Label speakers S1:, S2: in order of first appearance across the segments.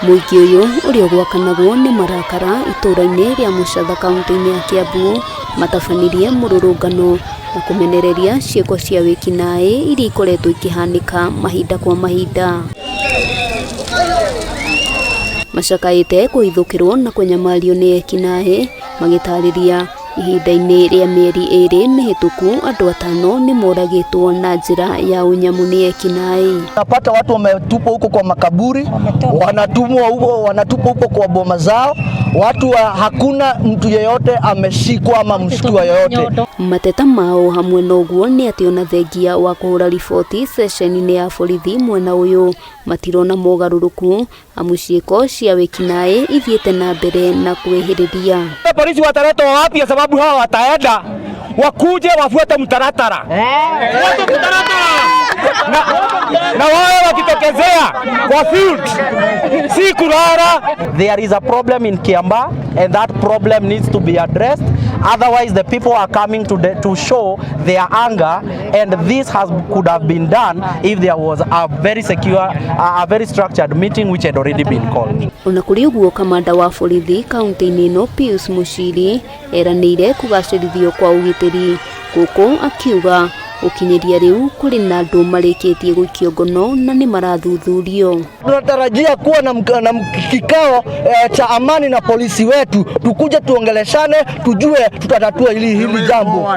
S1: Mũingĩ ũyũ ũrĩa ũgwakanagwo nĩ marakara itũũra-inĩ rĩa Mũcatha kaunti-inĩ ya Kiambu matabanirie mũrũrũngano na kũmenereria ciĩko cia wĩkinaĩ iria ikoretwo ikĩhanĩka mahinda kwa mahinda. Macakaĩte kũhithũkĩrwo na kũnyamario nĩ ekinaĩ magĩtarĩria ihinda-inĩ rĩa mĩeri 2 mĩhĩtũku andũ 5 nĩ moragĩtwo na njĩra ya ũnyamũ nĩ ekinaĩ.
S2: Napata watu wametupwa huko kwa makaburi, wanatumwa huko, wanatupwa huko kwa boma zao watu wa, hakuna mtu yeyote ameshikwa ama mshtukiwa yeyote.
S1: Mateta mao hamwe na ũguo nĩ atĩ ona thengia wa kũhũra riboti ceceni-inĩ ya borithi mwena ũyũ matirona mogarũrũku amu ciĩko cia wĩkinaĩ ithiĩte na mbere na kwĩhĩrĩria.
S3: Polisi wataletwa wapi? Sababu hawa wataenda wakuje wafuate mtaratara, fuate mtaratara na wao wakitokezea kwa field, si kulala.
S4: There is a problem in Kiambaa and that problem needs to be addressed. Otherwise the people are coming to show their anger, and this could have been done if there was a very secure, a very structured meeting which had already been called.
S1: Ona kũrĩ ũguo kamanda wa borithi kaunti-inĩ ĩno Pius Muchiri eranĩire kũgacĩrithio kwa ũgitĩri gũkũ akiuga gũkinyĩria rĩu kũrĩ na andũ marĩkĩtie gũikio ngono na nĩ marathuthurio.
S2: Tunatarajia kuwa na kikao cha amani na polisi wetu, tukuje tuongeleshane, tujue tutatatua hili jambo.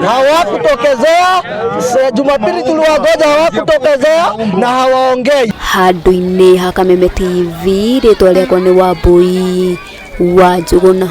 S2: Hawakutokezea Jumapili tuliwagoja, hawakutokezea na hawaongei.
S1: Handũ-inĩ ha Kameme TV rĩtwa rĩakwa nĩ Wambui wa Njũgũna.